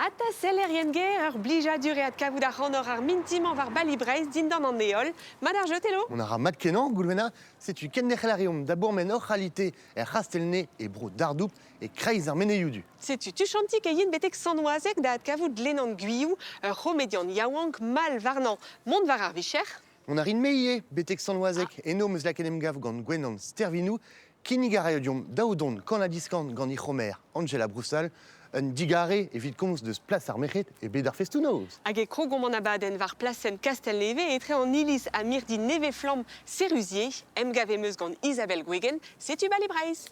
Ata sellerien ger, ur blijadur eo adkavout ac'hanoc'h ar mintin-mañ war Bali Breizh dindan an heol. Mat ar jeu, Telo? On a ra mat kenañ, Goulwena. Setu kenderc'hel a reomp da bourmen hor c'halite er C'hastell-Nez e bro Dardoup e-kreiz ar Menezioù Du. Setu tuchantik e yin betek Sant-Wazeg da adkavout Glenan Gwilhou, ur c'homedian yaouank mall warnañ mont war ar vicher. Mont a rin-me ivez betek Sant-Wazeg. Eno 'm eus lakaet emgav gant Gwenan Stervinou. Kinnig a raio deomp daou don kan-ha-diskan gant he c'homer Angela Broussal. Un digare evit komz deus plas ar merc'hed e bed ar festoù-noz. Hag e krogomp an abadenn war plasenn Kastell-Nevez etre an iliz ha mirdi nevez-flamm Sérusier. Emgav em eus gant Isabelle Gwegen. Setu Bali Breizh!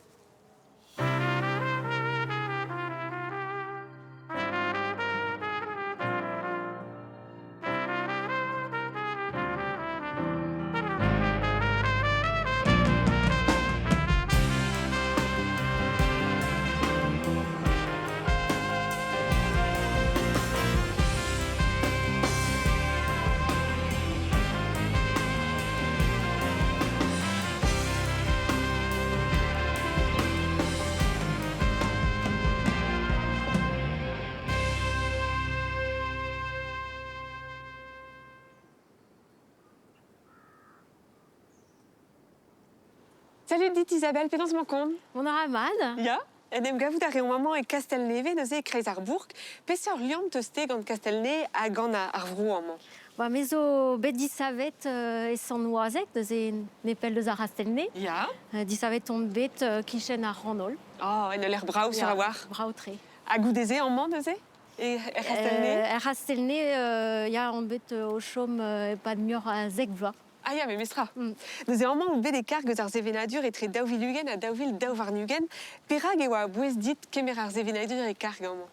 Salut dit Isabelle, penaos 'mañ kont? Mont a ra mat. Ya, en em gavout a reomp amañ e Kastell-Nevez, neuze e-kreiz ar bourk. Peseurt liamm 'teus te gant Kastell-Nevez ha gant ar vro amañ? Ba, me zo bet disavet e Sant-Wazeg, neuze nepell deus ar C'hastell-Nevez. Ya. Disavet on bet kichen ar c'hanol. Oh, en ul lec'h brav sur a-walc'h. Brav-tre. Ha goude-se amañ neuze e er C'hastell-Nevez? Er C'hastell-Nevez, ya, on bet o chom e-pad muioc'h a zek vloaz. Ah ya, memestra. Neuze amañ out bet e karg eus ar sevenadur etre 2020 ha 2022. Perak e oa a-bouez dit kemer ar sevenadur e karg amañ?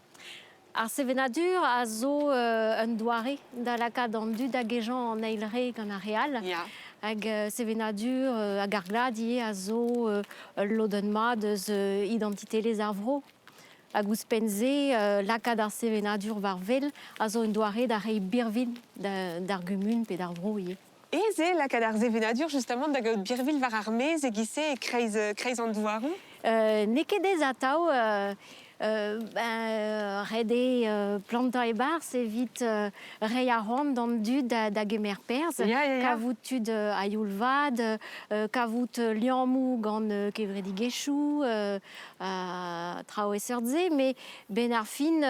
Ar sevenadur a zo un doare da lakaat an dud da gejañ an eil re gant ar re all. Ya. Hag sevenadur hag ar glad ivez a zo ul lodenn mat eus identitelezh ar vro. Hag ouzhpenn-se, lakaat ar sevenadur war wel a zo un doare da reiñ birvilh d'ar gumun pe d'ar vro ivez. Aes eo lakaat ar sevenadur justement da gaout birvilh war ar maez e-giz-se e-kreiz kreiz an douaroù? N'eo ket aes atav. Ben, ret eo plantañ e-barzh evit reiñ ar c'hoant d'an dud da gemer perzh, Ya, ya, ya. kavout tud a-youl vat, kavout liammoù gant kevredigezhioù, ha traoù e seurt-se, met 'benn ar fin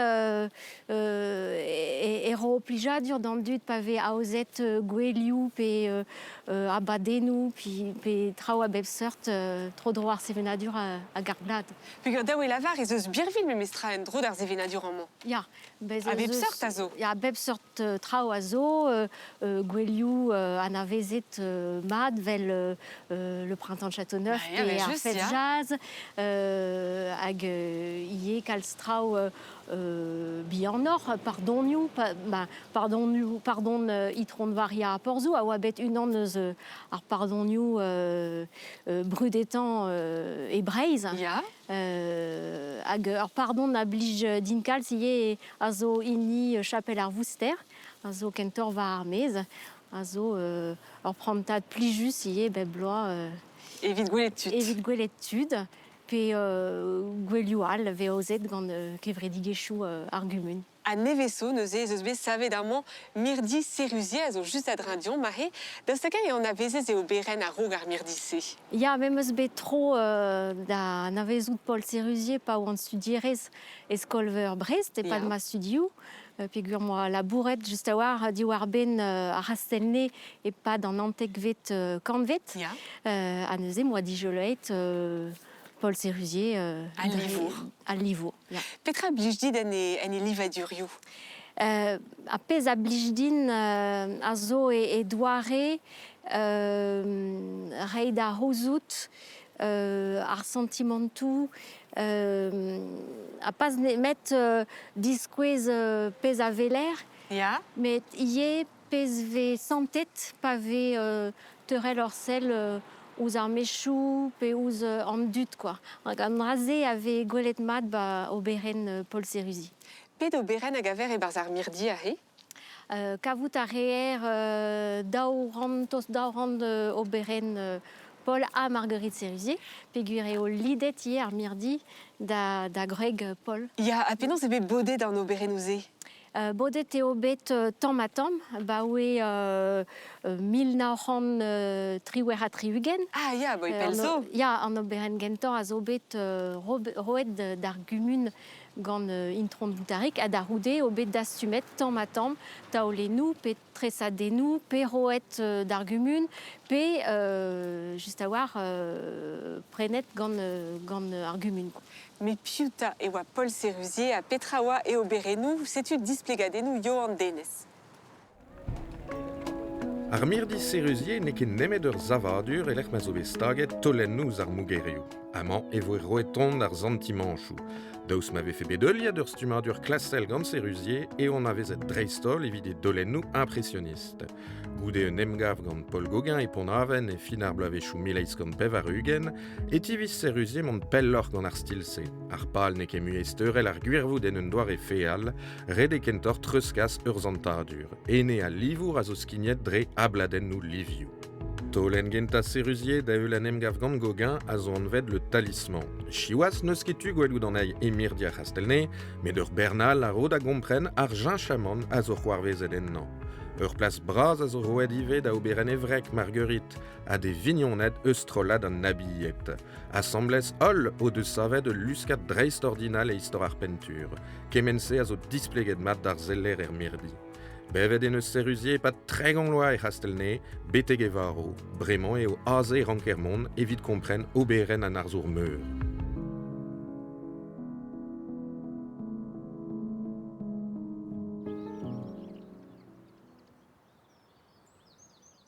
e ro plijadur d'an dud pa vez aozet gouelioù pe abadennoù pe traoù a bep seurt tro-dro ar sevenadur hag ar glad. Peogwir dav eo lavar ez eus birvilh memestra en-dro d'ar sevenadur amañ. Ya, bez A bep seurt a zo. Ya, a bep seurt traoù a zo, gouelioù anavezet mat 'vel le printemps de Châteauneuf Bah, pe ar just, fest ya. jazz, hag ivez kalz traoù bihanoc'h, pardonioù, ba, pardonioù, pardon Itron Varia Porzou a oa bet unan eus ar pardonioù brudetañ e Breizh. Ya. Hag ur pardon a blij din kalz ivez a zo hini Chapel ar Vouster, a zo kentoc'h war ar maez, a zo ur prantad plijus ivez bep bloaz. Evit gwelet tud. Evit gwelet tud. Pe gouelioù all vez aozet gant kevredigezhioù ar gumun. Ha nevez zo neuze ez eus bet savet amañ mirdi Sérusier a zo just a-dreñv deomp aze. Daoust hag-eñ e anavezez e oberenn a-raok ar mirdi-se? Ya, me 'm eus bet tro da anavezout Paul Sérusier pa oan studierez e skol-veur Brest e-pad ma studioù. Peogwir 'moa labouret just a-walc'h diwar-benn ar c'hastell-nez e-pad an naontekvet kantved. Ha neuze 'moa dijoloet Paul Sérusier. Al livour. Al livour, ya. Petra a blij dit en e, en e livadurioù? Ar pezh a blij din a zo e doare reiñ da c'houzout ar santimantoù ha pas nemet diskouez pezh a weler, Ya. met ivez pezh 'vez santet pa vez teurel ur sell ouzh ar mechoù pe ouzh an dud quoi. Hag an dra-se a vez gwelet mat 'ba oberenn Paul Sérusier. Pet oberenn a gaver e-barzh ar mirdi aze? Kavout a reer daou rant, tost 200 oberenn. Paul ha Marguerite Sérusier, peogwir eo lidet ivez ar mirdi da, da gwreg Paul. Ya, ha penaos eo bet bodet an oberennoù-se? Bodet eo bet tamm-ha-tamm abaoe 1978. Ah ya, boe pell zo. Ya, an oberenn gentañ a zo bet roet d'ar gumun gant Intron Boutarig ha da c'houde eo bet dastumet tamm-ha-tamm taolennoù pe tresadennoù pe roet d'ar gumun pe just a-walc'h prenet gant, gant ar gumun. Met piv 'ta e oa Paul Sérusier ha petra oa e oberennoù? Setu displegadennoù Yoann Denez. Ar mirdi Sérusier n'eo ket nemet ur savadur e-lec'h ma zo bet staget taolennoù ouzh ar mogerioù. Amañ e voe roet ton d'ar santimanchoù. Daoust ma vefe bet heuliet ur stummadur klasel gant Sérusier eo anavezet dreist-holl evit e daolennoù impresionist. Goude un emgav gant Paul Gauguin e Pont-Aven e fin ar bloavezhioù 1880 e tiviz Sérusier mont pelloc'h gant ar stil-se. Ar pal n'eo ket mui ezteurel ar gwirvoud en un doare feal, ret eo kentoc'h treuzkas ur santadur. Ene al livour a zo skignet dre abladennoù livioù. Taolenn gentañ Sérusier da heul an emgav gant Gauguin a zo anvet le Talisman. Siwazh n'eus ket tu gwelout anezhi e mirdi ar C'hastell-Nez, met ur bern all a ro da gompren ar cheñchamant a zo c'hoarvezet ennañ. Ur plas bras a zo roet ivez da oberenn e wreg Marguerite ha d'e vignoned eus strollad an Nabied. Asambles holl o deus savet ul luskad dreistordinal e istor ar pentur. Kement-se a zo displeget mat d'ar seller er mirdi. Bevet en eus Sérusier e-pad 30 vloaz e C'hastell-Nez, betek e varv. Bremañ eo aze e ranker mont evit kompren oberenn an arzour meur.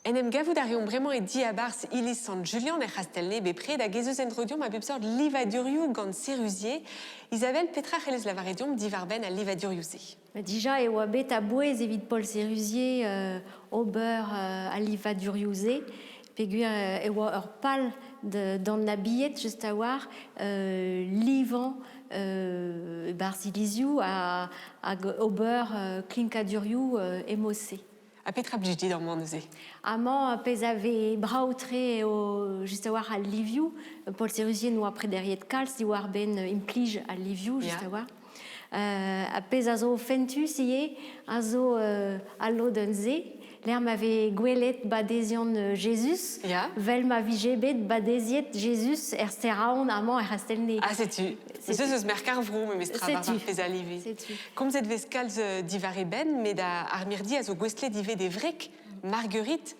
En em gavout a reomp bremañ e diabarzh iliz Sant-Julian er C'hastell-Nez bepred hag ez eus en-dro deomp a bep seurt livadurioù gant Sérusier. Isabelle, petra c'hellez lavaret deomp diwar-benn al livadurioù-se? Dija e oa bet a-bouez evit Paul Sérusier ober al livadurioù-se peogwir e oa ur pal d'an abied just a-walc'h livañ e-barzh ilizioù hag ober klinkadurioù e-mod-se. Ha petra blij dit amañ neuze? Amañ, pezh a vez brav-tre eo just a-walc'h al livioù. Paul Sérusier n'oa prederiet kalz diwar-benn implij al livioù, just a-walc'h. Ha pezh a zo fentus ivez a zo al lodenn-se, lec'h ma vez gwelet badeziant Jezuz, vel ma vije bet badeziet Jezuz er Stêr-Aon amañ er C'hastell-Nez. Ah, setu. Ez eus merk ar vro memestra war ar pezh a live. Komzet vez kalz diwar e benn, met ar mirdi a zo gouestlet ivez d'e wreg, Marguerite.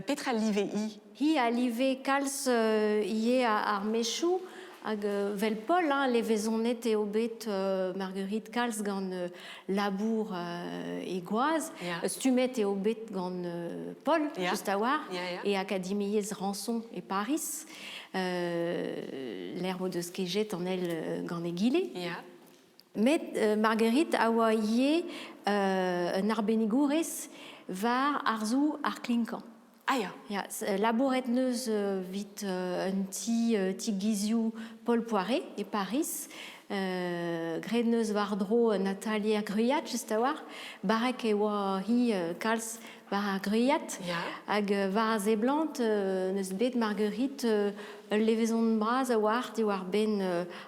Petra live-hi? Hi a live kalz ivez ar mechoù hag vel Paul, hein, levezonet eo bet Marguerite kalz gant labour e gwaz. Stummet eo bet gant Paul, just a-walc'h, e akademiezh Rançon e Pariz. Lec'h m'o deus kejet an eil gant egile. Met Marguerite a oa ivez un arbennigourez war arzoù ar klinkañ. Ah ya. Ya, labouret neus evit un ti ti-gizioù Paul Poiret e Pariz. Graet neus war-dro un atalier gwriat, just a-walc'h. Barrek e oa hi kalz war ar gwriat. Hag war a seblant neus bet Marguerite ul levezon bras a-walc'h diwar-benn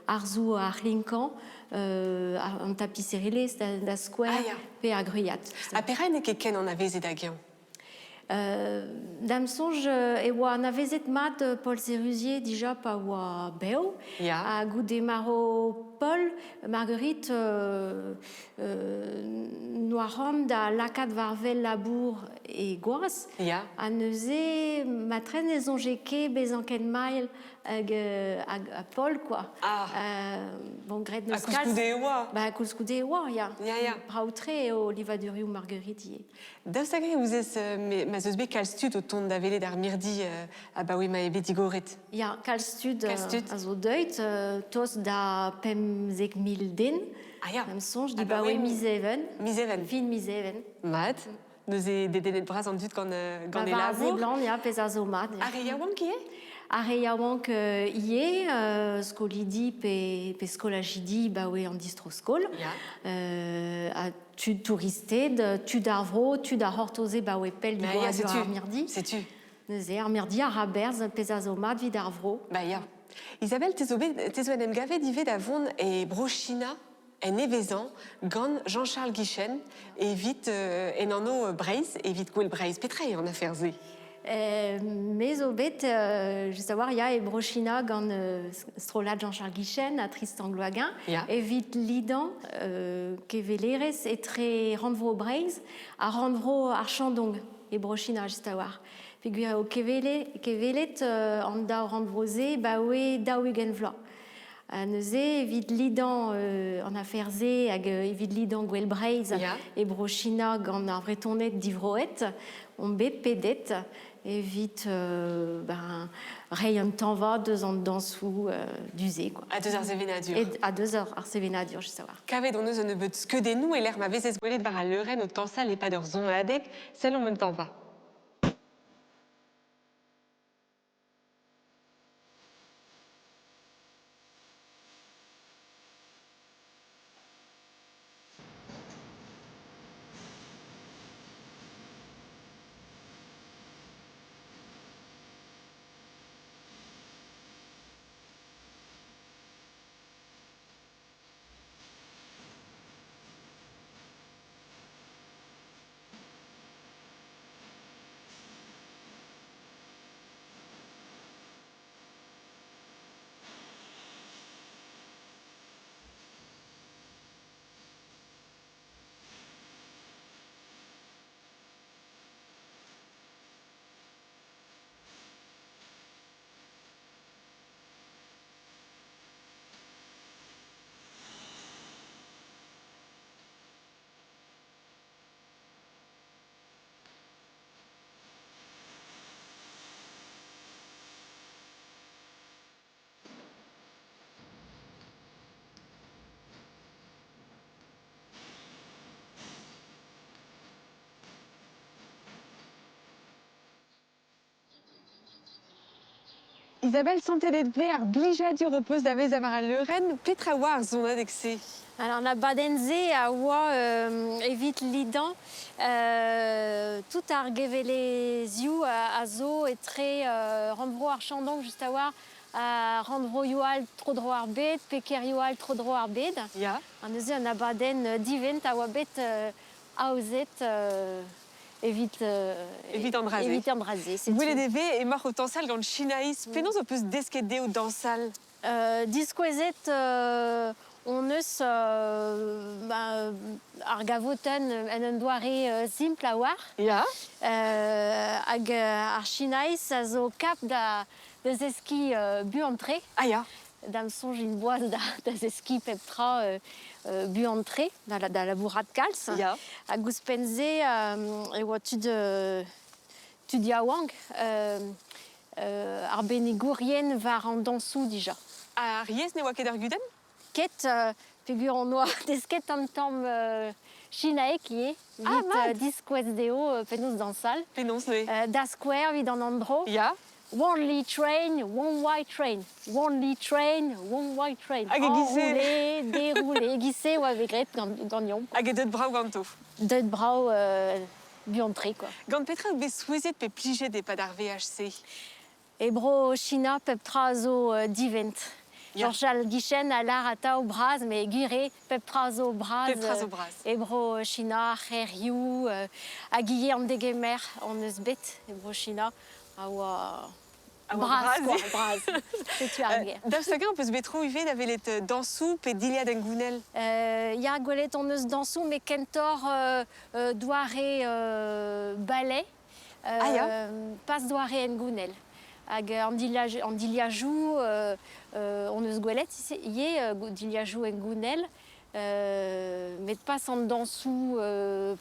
arzoù ar c'hlinkañ, an tapiserilezh da skouer, ah, ya. pe ar gwriat. Ha perak n'eo ket ken anavezet hag-eñ? Da'm soñj e oa anavezet mat Paul Sérusier dija pa oa bev. Ya. Ha goude marv Paul, Marguerite n'oa c'hoant da lakaat war-wel labour e gwaz. Ya. Ha neuze, matren ne soñje ket bezañ ken mail hag, hag, ha Paul, quoi. Ah. Bon, graet n'eus Ha koulskoude e oa. Bah, koulskoude e oa, ya. Ya, ya. Brav-tre eo livadurioù Marguerite ivez. Daoust hag-eñ ouzez ma 'z eus bet kalz tud o tont da welet ar mirdi abaoe ma eo bet digoret? Ya, kalz tud, Kalz tud. a zo deuet, tost da 15 000 den. Ah ya. Am soñj dibaoe miz Even. Miz Even. Fin miz Even. Mat. Neuze dedennet bras an dud gant, gant e Ba, war labour. seblant, ya, pezh a zo mat. Ar re yaouank ivez? Ar re yaouank ivez, skolidi pe, pe skolajidi baoe an distro-skol. Ya. Ha tud touristed, tud ar vro, tud a c'hortoze baoe pell ya, digoradur ar mirdi. Setu. Neuze, ar mirdi ar aberz pezh a zo mat evit ar vro. Ba ya. Isabelle, te zo, bet, te zo en em gavet ivez da vont e Bro-China en evezañ gant Jean-Charles Guichen evit en anv Breizh, evit Gouel Breizh. Petra eo an afer-se? Me zo bet, just a-walc'h, ya, e Bro-China gant strollad Jean-Charles Guichen ha Tristan Gloaguin, evit lidañ kevelerezh etre rannvro Breizh ha rannvro ar Shandong e Bro-China, just a-walc'h. Peogwir eo kevelet an daou rannvro-se 'baoe 40 vloaz. Ha neuze, evit lidañ an afer-se hag evit lidañ Gouel Breizh e Bro-China gant ar Vretoned divroet, omp bet pedet evit ben, reiñ un tañva deus an dañsoù du-se. Quoi. Ha deus ar sevenadur. Ha deus ar sevenadur, just a-walc'h. Kavet hon eus un nebeud skeudennoù e-lec'h ma vezez gwelet war al leurenn o tañsal e-pad ur sonadeg, sellomp un tañva. Isabelle, santet eo ar blijadur ho peus da vezañ war al leurenn. Petra oa ar sonadeg-se? Alors, an abadenn-se a oa evit lidañ tout ar gevelezioù a zo etre rannvro ar Chandon just a-walc'h ha rannvroioù all tro-dro ar bed pe kêrioù all tro-dro ar bed. Ha neuze an abadenn divent a oa bet aozet evit Evit an dra-se. Evit an dra-se, setu. Gwelet e vez emaoc'h o tañsal gant Chinaïz. Penaos ho peus desket dezho dañsal? Diskouezet hon eus ar gavotenn en un doare simpl a-walc'h. Hag ar Chinaïz a zo kap da zeskiñ buan-tre. Ah ya. Da'm soñj int boas da zeskiñ pep tra buan-tre, da labourat kalz. Hag ouzhpenn-se e oa tud, tud yaouank, arbennigourien war an dañsoù dija. Ar yezh ne oa ket ur gudenn? Ket, peogwir hon oa desket un tamm chinaek ivez, evit diskouez dezho penaos dañsal. Penaos neuze? Da skouer evit an endro. One Lee train, one white train. One Lee train, one white train. Hag e-giz-se... Enroulé, déroulé. E-giz-se oa bet graet ganeomp. Hag e deut brav ganto. Deut brav buan-tre, quoi. Gant petra out bet souezhet pe plijet e-pad ar veaj-se? E bro China, pep tra zo divent. Jean-Charles Guichen a lâr atav bras, met gwir eo, pep tra zo bras. Pep tra zo bras. E bro China, ar c'hêrioù, hag ivez an degemer hon eus bet e bro China. A oa bras, quoi, bras. Setu ar ger. Daoust hag-eñ ho peus bet tro ivez da welet dañsoù pe dilhad hengounel? Ya, gwelet hon eus dañsoù, met kentoc'h doare ballet. Ah ya. Pas doare hengounel. Hag an dilhajoù hon eus gwelet ivez, dilhajoù hengounel. Met pas an dañsoù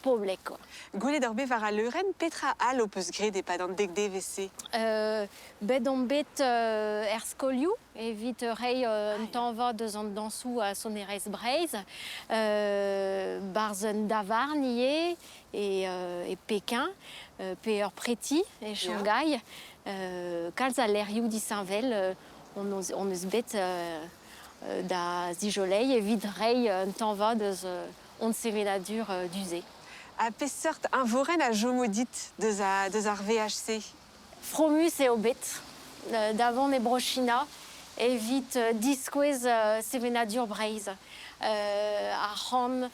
poblek, quoi. Gwelet oc'h bet war al leurenn, petra all ho peus graet e-pad an dek devezh-se? Bet omp bet er skolioù evit reiñ un tañva deus an dañsoù ha sonerezh Breizh. 'Barzh un davarn ivez e Pekin, pe ur preti e Shanghai. Kalz a lec'hioù disheñvel hon eus bet da zijoleiñ evit reiñ un tañva deus hon sevenadur du-se. Ha peseurt eñvorenn a chomo dit deus ar veaj-se? Fromus eo bet da vont e Bro-China evit diskouez sevenadur Breizh. Ar c'han,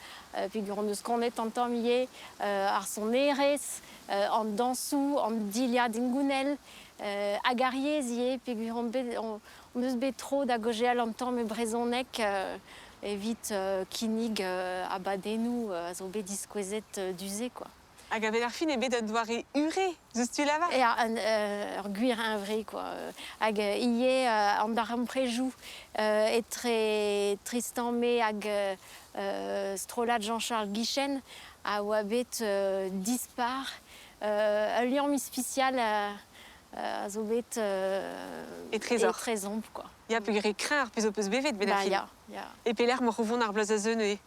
peogwir hon eus kanet an tamm ivez, ar sonerezh, an dañsoù, an dilhad hengounel, hag ar yezh ivez, peogwir hon bet hon eus bet tro da gaozeal an tamm e brezhoneg evit kinnig abadennoù a zo bet diskouezet du-se quoi. Hag a-benn ar fin eo bet un doare ure, deus tu lavar? Ya, ur gwir huñvre quoi. Hag ivez an darempredoù etre Tristan May hag strollad Jean-Charles Guichen a oa bet dispar. Ul liamm ispisial a zo bet etrezoc'h. Etrezomp quoi. Ya, peogwir eo kreñv ar pezh ho peus bevet 'benn ar Ba fin. ya, ya. E pelec'h m'oc'h o vont ar bloaz a zeu neuze?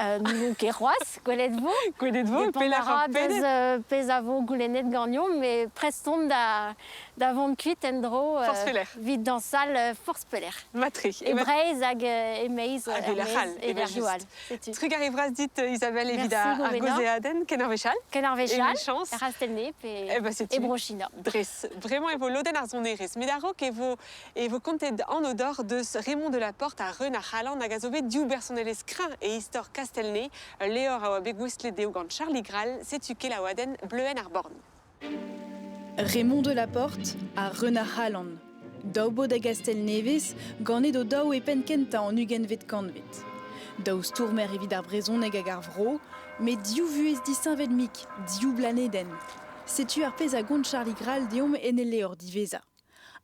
N'ouzon ket c'hoazh, gwelet vo. Gwelet vo, Depend a pelec'h ra ar deus pedet. Pezh a vo goulennet ganeomp, met prest on da vont kuit en-dro Forzh pelec'h. Evit dañsal forzh pelec'h. Mat-tre. E Breizh hag e-maez Hag e lec'h all, er-maez, e lec'hioù all. evel-just. Setu. Trugarez vras dit, Isabelle, evit Merci, ar Gourvena. gaozeadenn. Ken ar wech all. Ken ar wech all, Emichañs. er C'hastell-Nevez pe Eh ben, setu. e Bro-China. Dres. Bremañ e vo lodenn ar sonerezh. Met a-raok e vo kontet an odor deus Raymond Delaporte ha Reun ar C'halan hag a zo bet div bersonelezh kreñv e istor Kastell-Nevez. Ul levr a oa bet gouestlet dezho gant Charlie Grall, setu kelaouadenn Bleuenn ar Born. Raymond Delaporte ha Reun ar C'halan. Daou baotr a Gastell-Nevez ganet o daou e penn kentañ an ugentvet kantved. Daou stourmer evit ar brezhoneg hag ar vro, met div vuhez disheñvel-mik, div blanedenn. Setu ar pezh a gont Charlie Grall deomp en e levr diwezhañ.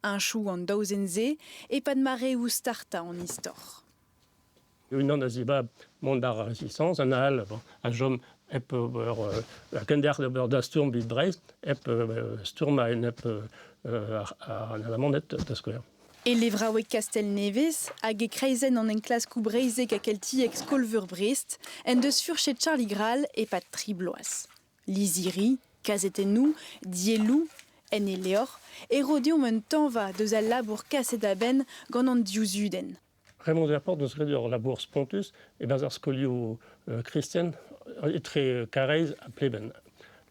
Heñchoù an daou zen-se e-pad mareoù startañ an istor. Unan a zibab mont d'ar Resistañs, an all bon, a chom hep ober a kenderc'h d'ober dasturm evit Breizh, hep stourm a-enep an Alamaned da skouer. E levraoueg Kastell-Nevez hag e kreizenn an enklaskoù breizhek ha keltiek Skol-Veur Brest en deus furchet Charlie Grall e-pad tri bloaz. Lizhiri, kazetennoù, dielloù, en e levr, e ro deomp un tañva deus al labour kaset a-benn gant an div zudenn. Raymond Delaporte deus graet ur labour spontus e-barzh ar skolioù kristen etre Karaez ha Pleben.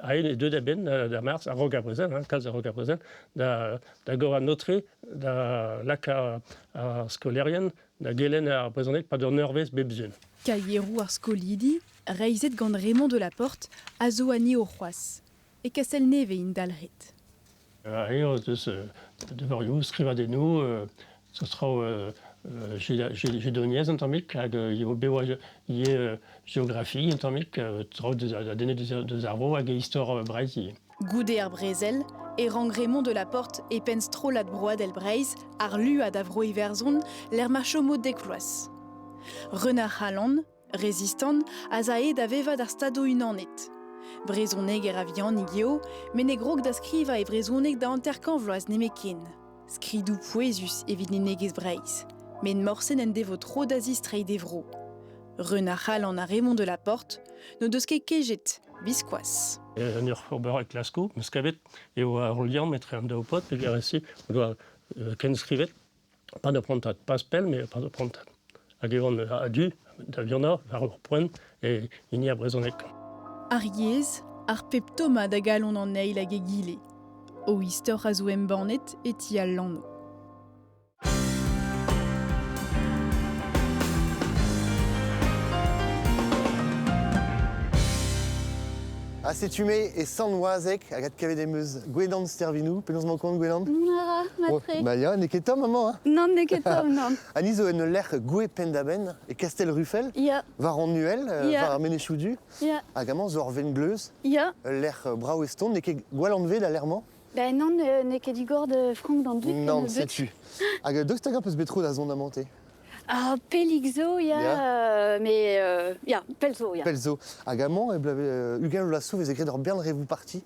Ha eñ deuet a-benn da Mars a-raok ar brezel, hein, kalz a-raok ar brezel, da gor an aotre da lakaat ar skolaerien da gelenn ar brezhoneg pad un eurvezh bep sizhun. Kaieroù ar skolidi, reizhet gant Raymond Delaporte, a zo anezho c'hoazh. E Kastell-Nevez int dalc'het. Eñ deus devorioù, skrivadennoù, zo traoù jedoniezh un tammig hag bet oa ivez geografi un tammig, traoù da dennet deus ar vro hag istor Breizh ivez. Goude ar brezel, e rank Raymond Delaporte e penn strollad broadel Breizh ar luad a vro Iwerzhon lec'h ma chomo dek vloaz. Reun ar C'halan, rezistant, a zae da vevañ d'ar Stadoù-Unanet. Brezhoneger a-vihanik eo, met ne grog da skrivañ e brezhoneg da hanter-kant vloaz nemetken. Skridoù pouezus evit lennegezh Breizh. Met morse n'en devo tro da zistreiñ d'e vro. Reun ar C'halan ha Raymond Delaporte n'o deus ket kejet, biskoazh. En ur ober enklaskoù, 'm eus kavet eo ar liamm etre an daou paotr peogwir e-se o doa kenskrivet pad ur prantad, pas pell, met pad ur prantad. Hag e oant a-du da vihanañ war ur poent e hini ar brezhoneg. Ar yezh, ar pep tommañ da galon an eil hag egile. O istor a zo embannet e ti al Lanv. Ha setu me e Sant-Wazeg hag adkavet em eus Gwenan Stervinou. Penaos emañ kont, Gwenan? Mara, matre. Ba ya, n'eo ket tomm amañ, hein? Nann, n'eo ket tomm, nann. Ha ni zo en ul lec'h gouez penn-da-benn, e Kastell-Rufel, war an uhel, war ar menezioù du. Hag amañ zo ur vengleuz, ul lec'h brav eston, n'eo ket gwall anvet al lec'h-mañ? Ben nann, n'eo ket digor de frank d'an dud. Nann, setu. Hag daoust hag-eñ peus bet tro da zont amañ, te? Ah, pellig zo, ya, mais ya, pell zo, ya. Pell zo. Hag amañ, e blave ugent vloaz zo veze graet ur bern revoù parti.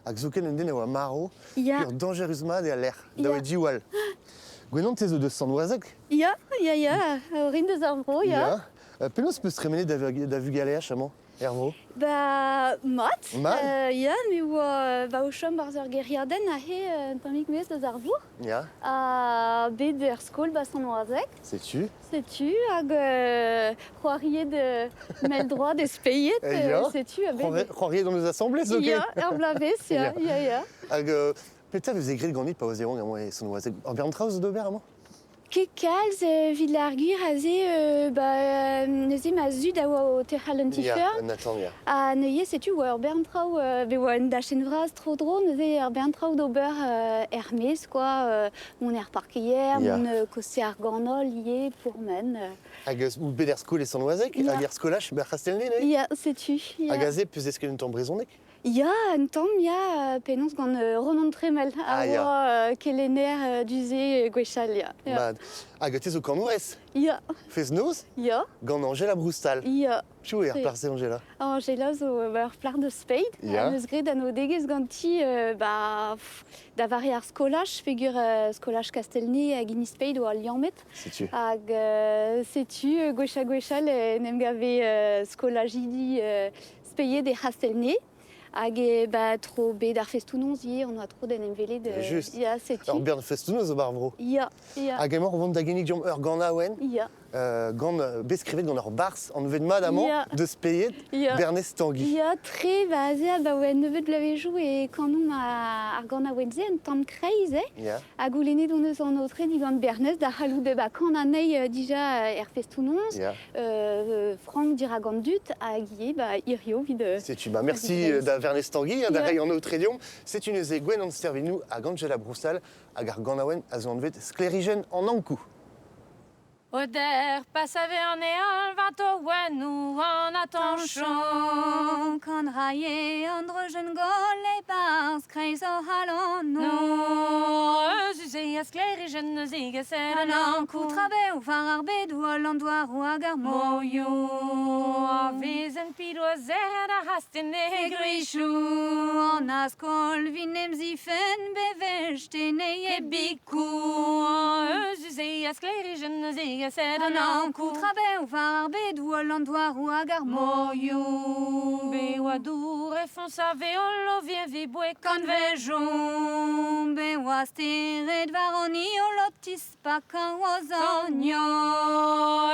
Hag zoken un den e oa marv. Pur dañjerus-mat eo al lec'h, da oa diwall. Gwenan, te zo deus Sant-Wazeg? Ya, orin deus ar vro, ya. Ya. Penaos peus tremenet da vugaleaj amañ, er vro? Ba, mat. Mat? Ya, me oa ba o chom barzh ur gêriadenn aze un tammig maez deus ar vourc'h. Ha bet er skol ba Sant-Wazeg. Setu. Setu, hag c'hoariet mell-droad e Speied, Ya. Setu, ha bet... C'hoariet hon eus asambles, zoken. Ya, er bloavezh, ya, ya. Hag Petra veze graet ganit pa oas yaouank amañ e Sant-Wazeg? Ur bern traoù zo d'ober amañ? Ket kalz evit ar gwir aze, ba, neuze ma zud a oa o tec'hal un Ya, ti-feurm. un atant, ya. Ha neuze setu oa ur bern traoù, bet oa un dachenn vras tro-dro, neuze ur bern traoù d'ober er-maez, quoi. Mont er parkeier, mont koste ar ganol ivez, pourmen. Hag eus out bet er skol e Sant-Wazeg, hag er skolaj ber C'hastelnez, neuze? Ya, setu. Ya. Hag aze, peus desket un tamm brezhoneg? Ya, un tamm, ya, penaos gant Ronan Tremel, a Ah, ya. oa kelenner du-se gwechall, ya. Ya. Mat. Hag te zo kanourez? Ya. Fest-noz? Ya. Gant Angela Broustal. Ya. Piv eo ar plac'h-se, Angela? Angela zo ba, ur plac'h deus Speied. Ya. Ha neus graet anoudegezh ganti ba, pff, da vare ar skolaj, peogwir skolaj Kastelnez hag hini Speied oa liammet. Setu. Hag setu gwech-ha-gwechall en em gave skolajidi Speied e C'hastelnez. Hag e, ba, tro bet ar festoù-noz ivez, on oa tro d'en em welet. Just. Ya, setu. Ur bern festoù-noz zo bar vro. Ya, ya. Hag emañ o vont da ginnig deomp ur ganaouenn. Ya. Gant, bet skrivet gant ur barzh anvet mat amañ, deus Speied, Bernez Tanguy. Ya, tre, ba, aze abaoe un nebeud bloavezhioù e kanomp ar ganaouenn-se, un tamm kreiz, eh? Ya. Ha goulennet hon eus an aotre digant Bernez da c'hallout ba, kan anezhi dija er festoù-noz. Ya. Frank dirak an dud hag ivez ba, hirio evit Setu, ba, merci da Vernez Tanguy, ha da reiñ an aotre deomp. Setu neuze Gwenn Stervinou hag Angela Broussal hag ar ganaouenn a zo anvet Sklêrijenn an Ankou. Oder pa save an heol war towennoù an atanchon. Kan raie an dreujenn goll e-barzh kreiz o c'halonoù. Euzhus eo a sklêrijenn neuze gaset An Ankou trabev war ar bedoù holl an douaroù hag ar morioù. A vezen pido a zerret ar c'hastenne E gwrichoù an askol vin em zifenn bewech tenei e bikoù. Euzhus eo a sklêrijenn neuze gaset An Ankou trabev war ar bedoù holl an douaroù hag ar morioù. Be oa dour e foñs a veol o virvi boe Kantvejou, be oa stered war an heol o tispakañ o zornioù.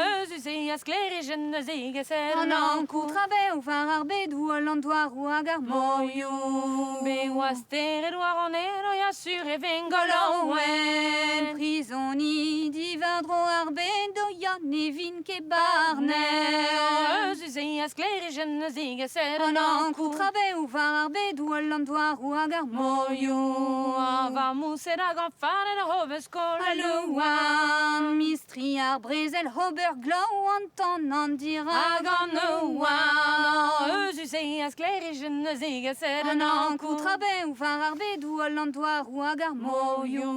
Euzhus eo a sklêrijenn neuze gaset An Ankou trabev war ar bedoù holl an douaroù hag ar morioù. Be oa stered war an heol o ya sur e ven Goloenn, prizonidi war-dro ar bed o ya ne vin ket barner. Euzhus eo a sklêrijenn neuze gaset An Ankou trabev war ar bedoù holl an douaroù hag ar morioù. A var moused hag an fanet ar hobez skol Alouan, mistri ar brezel ober glav an tan an dirak Hag an oan Euzhus eo a sklêrijenn neuze gaset An Ankou trabev war ar bedoù holl an douaroù hag ar morioù.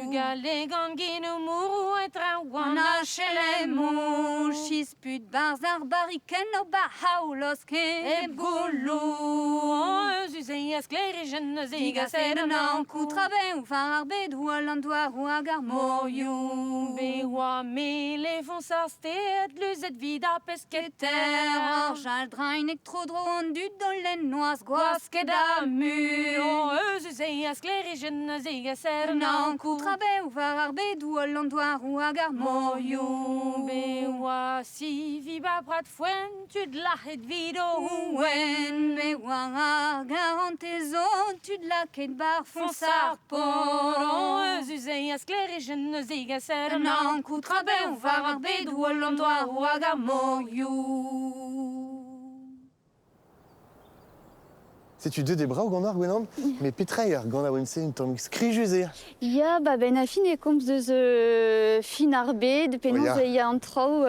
Bugale gant genoù mourroù e traoù An HLM-o, chisput barzh ar barrikenn o bac'haou loske E goulou Euzhus eo a sklêrijenn neuze Digaset gaset an Ankou trabev war ar bedoù holl an douaroù hag ar morioù. Be oa mele foñs ar stered luzet vid ar pesketer. Ar jal drainek tro-dro an dud o lenn noazh gwasket ha mur. Euzhus eo a sklêrijenn neuze gaset An Ankou trabev war ar bedoù holl an douaroù hag ar morioù. Be oa sivi ba prat foenn tud lac'het vid o Ouen, be oa ar garantez zo tud laket bar foñs ar pont. Euzhus eo a sklêrijenn neuze gaset An Ankou trabev war ar bedoù holl an douaroù hag ar morioù. Setu deut e brav gant ar Gwenan, met petra eo ar ganaouenn-se un tamm skrijus eo? Ya, ba ben a fin e komz deus fin ar bed, penaos Oh, ya. ya an traoù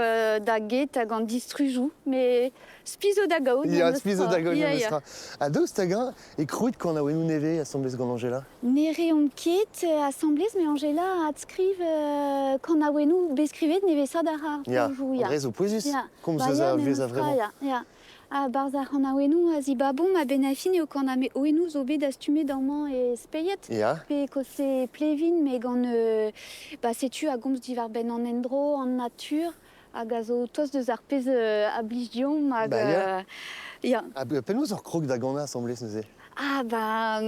da get hag an distrujoù, met spi zo da gaout. Ya, memes spi zo tra. da gaout Ya, memes ya. tra. Ha daoust hag-eñ e krouit kanaouennoù nevez asambles gant Angela? Ne reomp ket asambles, met Angela adskriv kanaouennoù beskrivet nevesat ar ar Ya, plojoù, an ya. dre zo pouezus, Ya. komz Ba eus ya, ar memes vez a tra, vremañ. ya, ya. Ha barzh ar c'hanaouennoù a zibabomp a-benn ar fin eo kanaouennoù zo bet dastumet amañ e Speied. Ya. Pe koste Plevin, met gant ba setu a gomz diwar-benn an endro, an natur, hag a zo tost deus ar pezh a blij deomp hag, Ba ya. ya. Ha penaos ur krog da ganañ asambles neuze? Ah ba,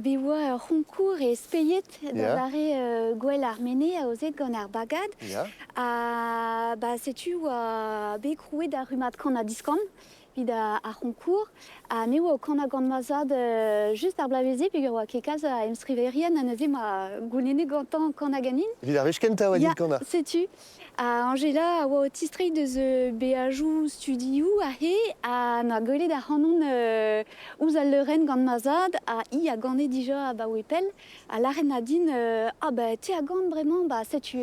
be oa ur c'honkour e Speied da Ya. vare gwell ar mene aozet gant ar bagad. Ya. Ha ba setu oa bet krouet ar rummad kan ha diskan. vid ar c'honkour, ha me oa o kana gant ma zad just ar blaveze, peogwir oa ket kalz a emstriverien, ha neuze ma goulenne gantañ kana ganin. Evit ar wech kentañ oa dit kana. Setu. Ha Angela a oa o tistreiñ deus beajoù studioù aze, ha 'noa gwelet ac'hanon ouzh al leurenn gant ma zad, ha hi a gane dija abaoe pell, ha lâret 'na din ah bah te a gan bremañ, bah setu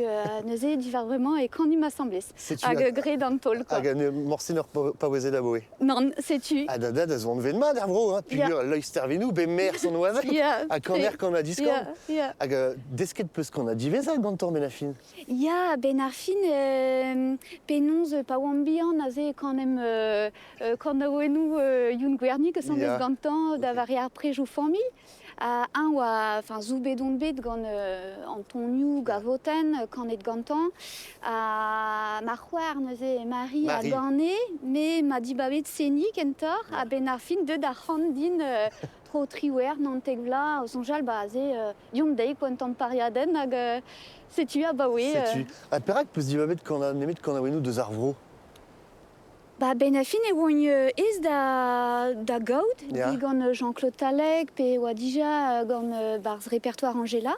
neuze diwar bremañ e kanimp asambles. Setu Hag graet an taol quoi. Hag morse n'oc'h paouezet aboe. Nann, setu. Ha da dad a zo anvet mat er vro, hein, peogwir Loeiz Stervinou, bet maer Sant-Oazeg, ha kaner kannad-diskan. Hag desket peus kannad diwezhañ gantañ benn ar fin. Ya, benn ar fin, penaos pa oamp bihan aze e kanemp kanaouennoù Youn Gwernig asambles gantañ da vare ar prejoù familh. Ha eñ oa, enfin, zoubet on bet gant Antonioù Gavotenn, kanet gantañ. Ha ma c'hoar neuze, Marie, a gane, me 'ma dibabet seniñ kentoc'h. A-benn ar fin, deut ar c'han din tro 18, 19 vloaz, o soñjal, ba aze, deomp dezhi quoi, un tamm pariadenn hag setu abaoe. Setu. Ha perak 'peus dibabet kanañ nemet kanaouennoù deus ar vro? Ba benn ar fin e oan aes da gaout digant Jean-Claude Talec pe oa dija gant barzh repertoire Angela.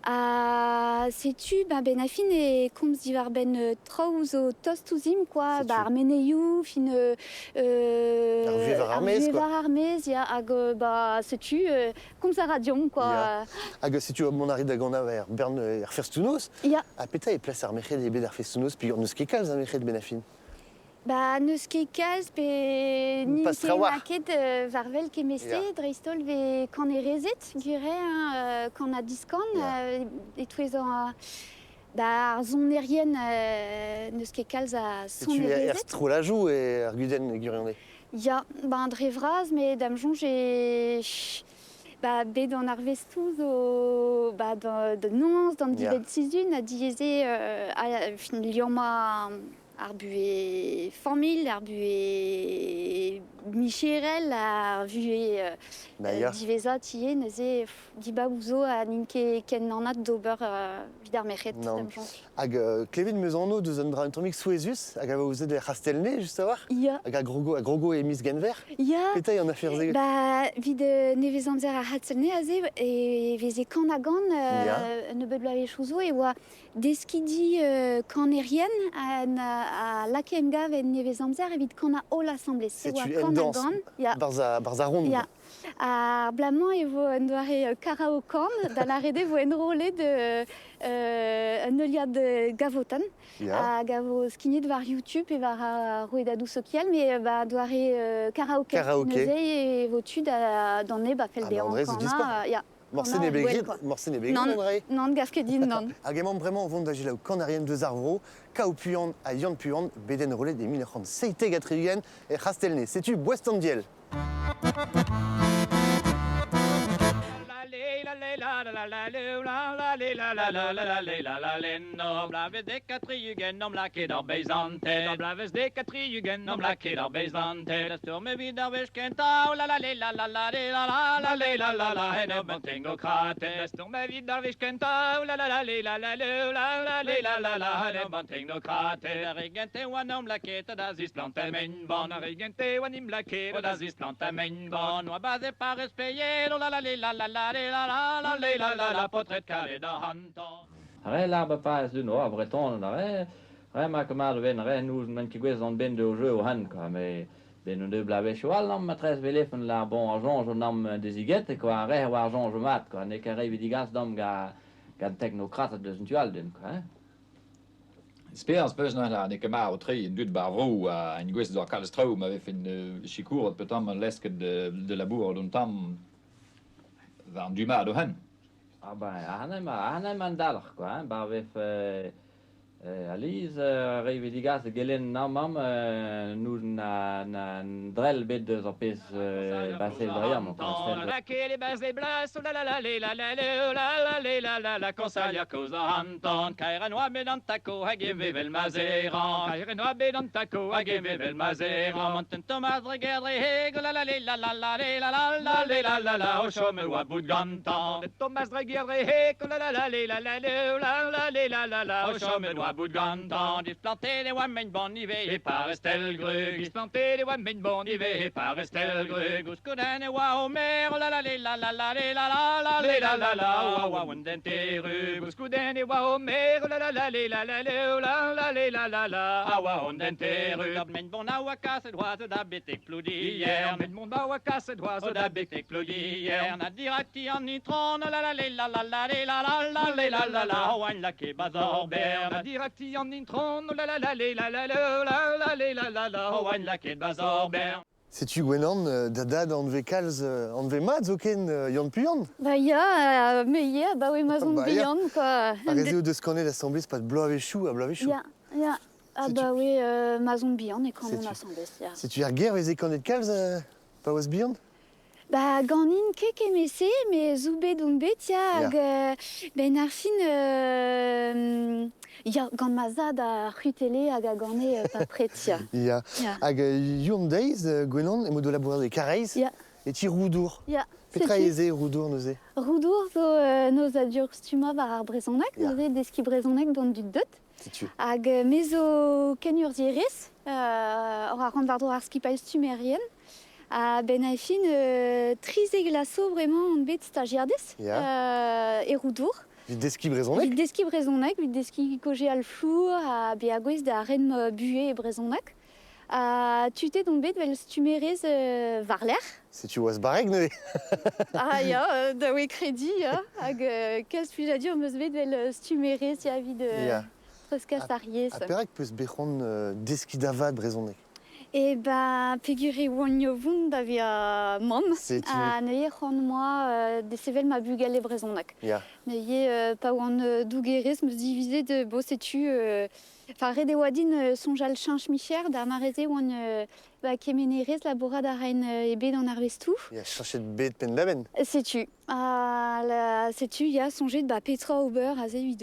Ha setu ba benn ar fin e komz diwar-benn traoù zo tost ouzhimp quoi, ba ar meneioù, fin Ar vuhez war ar maez quoi. Ar vuhez war ar maez, ya, hag ba setu komz a ra deomp quoi. Ya. Hag setu mont a rit da ganañ er bern er festoù-noz. Ya. Ha petra e plas ar merc'hed eo bet ar festoù-noz peogwir n'eus ket kalz a merc'hed benn ar fin? Ba n'eus ket kalz pe n'int Pas ket trawalc'h. lakaet war-wel kement-se, dreist-holl vez kanerezed, gwir eo, hein, kan-ha-diskan, e-touez ba ar sonerien n'eus ket kalz a Setu er sonerezed. strollajoù eo ar gudenn e gwirionez. Ya, ben dre vras, met da'm soñj e ba bet an arvestoù zo ba da noz, d'an dibenn-sizhun, ha diaes eo fin liammañ ar buhez familh, ar buhez micherel, ar vuhez diwezhañ ivez. Neuze dibaboù zo ha n'int ket ken anat d'ober evit ar merc'hed, da'm soñj. Hag klevet 'm eus anv deus un dra un tammig souezhus hag a vo aozet er C'hastell-Nez just a-walc'h. Hag a grogo e miz Genver. Petra eo an afer-se? Ba, evit nevez-amzer ar C'hastell-Nez aze e veze kan-ha-gan un nebeud bloavezhioù zo e oa Deskidi kanerien a lakae emgav en nevezamzer evit kanañ holl asambles. Setu un dañs barzh ar rond. Ya. Ar bloaz-mañ e vo un doare karaokan, da lâret eo e vo enrollet un heuliad gavotenn hag a vo skignet war YouTube pe war ar rouedadoù sokial, met ba doare karaoke. Karaoke. Neuze e vo tu d'an neb a fell dezhañ kanañ. Ya. Morse n'eo bet graet, morse n'eo bet graet, André. Nann, gav ket din, nann. Hag emañ bremañ o vont da selaou kannerien deus ar vro, Kao Puan ha Yann Puan, bet enrollet e 1977 er C'hastell-Nez. Setu Boest an Diell. Re l'arbre pas du nord, breton, re, re ma kamad ven re nous men ket gwez an ben de jeu han quoi, mais ben un deux blavezhioù all am matrez velefen la bon ar soñj an am deziget quoi, re war soñj mat quoi, n'eo ket re evit digas dam ga gant teknokrated deus an tu all den quoi, hein. Esperañs 'peus neuze n'eo ket marv-tre an dud 'ba ar vro ha int gouest d'ober kalz traoù ma vefen sikouret peotramant lesket da labourat un tamm war an du mat o hent. Ah ben, ac'hane emañ an dalc'h quoi, hein, pa vefe Aliz re evit degas da gelenn amañ n'ouzon na drell bet deus ar pezh baset dre amañ. oa bout gantañ Displantet e oa mein bon ivez e parrez Telgrug Displantet e oa mein bon ivez e parrez Telgrug Gouskoudenn e oa o mer la la la la la la la la la la la la oa oa un den terru Gouskoudenn e oa o mer la la la la la la la la la la la a oa un den terru Mein bon a oa kaset oaz da betek plodier Men bon a oa kaset oaz da betek plodier Na dirakti an itron la la la la la la la la la la la la la oain la ke bazor ber Na dirakti an intron la la la la la la la la la la la la oain la ke bazor ber Setu Gwenan, da dad an kalz, an ve mat zoken Yann Puyan. Ba ya, me ya, ba oe mazon Ba ya. bihan, quoi. Ar reze deus kanet assemblez pat bloavezhioù ha bloavezhioù. Ya, ya. Ah Setu- ba oe mazon bihan e kanon Setu. assemblez, ya. Setu ar ger veze kanet kalz pa oaz bihan? Ba ganin ket kemese, me zo bet on bet, ya, hag ben ar fin, ya, gant ma zad a c'hwitele hag a gane papret, ya. Ya. Ya. Hag Yon deiz, Gwenan, emañ do labourat e Kareiz, Ya. e ti Roudour. Ya, Petra setu. eze Roudour neuze? Roudour zo noz a dur stumma war ar brezhoneg, Ya. neuze deski brezhoneg d'an dud deut. Setu. Hag me zo kenurzhierez, or a ran war-dro ar skipailh stummerien. Ha ben a fin, trizek laso bremañ on bet stagiardez Ya. e Roudour. Vit deski brezhoneg? Vit deski brezhoneg, vit deski koje al flour ha be a gwez da ren buhe e brezhoneg. Ha tutet on bet vel stummerez varler. Setu oaz barreg neuze? Ah ya, da oe kredi, ya. Hag kalz plijadur meus bet vel stummerez ya vid Ya. treuzkas ar yezh. Ha perak peus bet c'hoant deski davad brezhoneg? E ba peogwir e oan o vont da vezañ mamm. Setu. Ha neuze c'hoant moa desevel ma bugale brezhoneg. Ya. Neuze pa oan dougerez meus divizet bo setu enfin ret e oa din soñjal cheñch micher da mareze oan ba kemenerez labourat a raen e bet an arvestoù. Ya, cheñchet bet penn-da-benn. Setu. Ha la, setu ya soñjet ba petra ober aze evit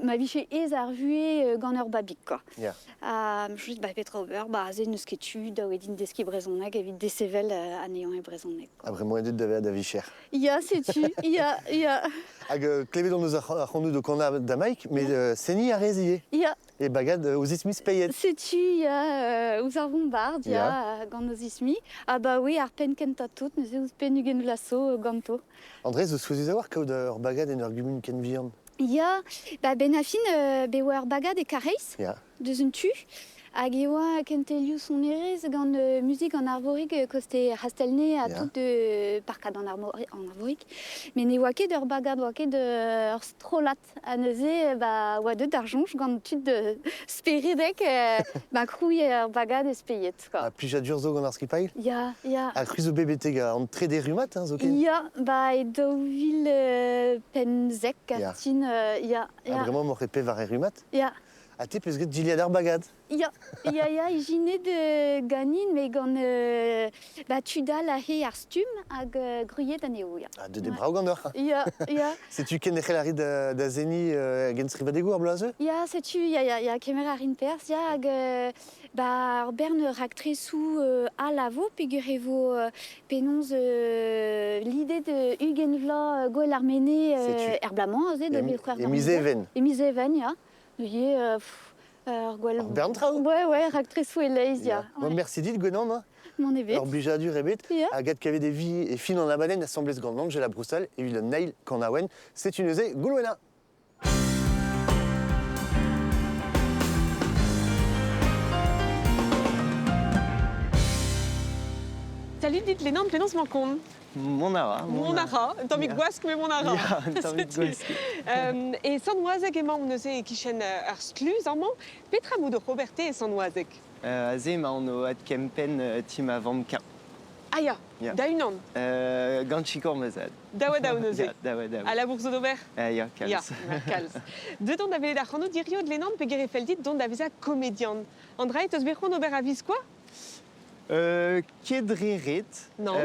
ma vije ez ar vuhez gant ur babig, quoi. Ya. Ha soñjet ba petra ober, ba aze n'eus ket tu da oe din deskiñ brezhoneg evit desevel anezhañ e brezhoneg, quoi. Ha bremañ eo deuet da vezañ da vicher. Ya, setu, ya, ya. Hag klevet hon eus ar c'hanoù do kanañ da Mike, met seniñ a rez ivez. Ya. E bagad ouzh ismi speiet. Setu, ya, ouzh ar vombard, ya, gant ouzh ismi. Ha ba oe ar penn kentañ tout, neuze ouzh penn ugent vloaz zo ganto. André, zo souezhus a-walc'h kaout ur bagad en ur gumun ken vihan? Ya, ba ben a fin, be oa ur bagad e Kareiz, Ya. deus un tu. Hag e oa kentelioù sonerezh gant muzik an Arvorig koste C'hastelnez ha Ya. tout de parkad an Arvorig. Met ne oa ket ur bagad, oa ket ur strollad. Ha neuze, ba, oa deut ar soñj gant tud speredek, ba, krouiñ ur bagad e speiet, quoi. Ha plijadur zo gant ar skipailh? Ya, ya. Ha c'hwi zo bet betek an trede rummad, hein, zoken? Ya, ba, e daou vil pemzek, Ya. Kartin, ya, Ha ya. bremañ m'oc'h e pevar e rummad? Ya. Ha te peus get dilhad ar bagad? Ya, ya, ya, ijinet ganin, met gant ba, tudal a he ar stumm hag gruilhet anezho, ya. Ha deut eo brav ganeoc'h. Ya, ya. Setu ken e c'hell a rit da zeniñ genstrivadegoù ar bloaz-se? Ya, setu, ya, ya, ya, kemer a rin perzh, ya, hag ba, ar bern raktresoù all a vo, peogwir e vo penaos lidet ugent vloaz gwell ar mene Setu. er bloaz-mañ, aze, da vil c'hwec'h E war miz ugent. Even. E miz Even, ya. Neuze, pff, ur gwell... Ar bern traoù. Ouais, ouais, raktresoù e-leizh, ya. Ya. Bon, merci dit, Gwenan, hein. Mon ebet. Ur blijadur ebet. Ya. Hag adkavet e vi e fin an abadenn asambles gant Angela Broussal evit an eil kanaouenn. Setu neuze, Goulwena. Salut dit Lénan, penaos mañ Mon ara. Mon ara, un tammig Ya. gwask me mon ara. Ya, un tammig Setu. gwask. E Sant-Wazeg emañ neuze e-kichen ar skluz amañ. Petra mout o Roberte e Sant-Wazeg? Aze emañ o adkempenn ti ma vamm-kañ. Ah ya, Ya. da unan. Gant sikour ma zad. Daou ha daou neuze. Ya, daou ha daou. A labour zo d'ober? Ya, kalz. Ya, kalz. Deut on da welet ac'hano dirio Lénan peogwir e fell dit dont da vezañ komedian. Andrei, teus bet c'hoant ober a viskoa? Ket dre ret. Non.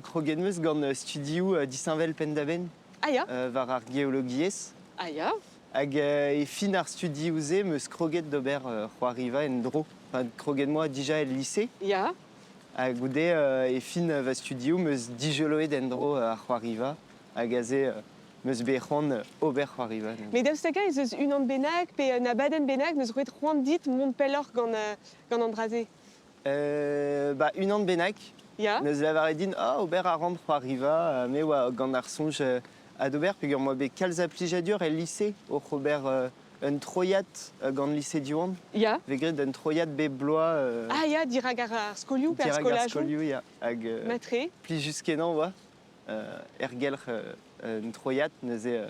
Kroget meus gant studioù disheñvel penn-da-benn. Ah ya. War ar geologiezh. Ah ya. Hag e fin ar studioù-se meus kroget d'ober c'hoariva en dro. Enfin, kroget moa dija el lycée. Ya. Hag goude e fin va studioù meus dijoloet en dro ar c'hoariva. Hag aze meus bet c'hoant ober c'hoariva. Met daoust hag-eñ ez eus unan bennak pe un abadenn bennak n'eus roet c'hoant dit mont pelloc'h gant, gant an dra-se? Ba unan bennak. Ya. Neus lavaret din, ah, ober a ran c'hoariva, me oa gant ar soñj adober peogwir 'moa bet kalz a plijadur el lise oc'h ober un troiad gant lise Diwan. Ya. Vez graet un troiad bep bloaz. Ah ya, dirak ar skolioù pe ar Dirak ar skolajoù. skolioù, ya. Hag Matre. plijus-kenañ oa ergelc'h un troiad neuze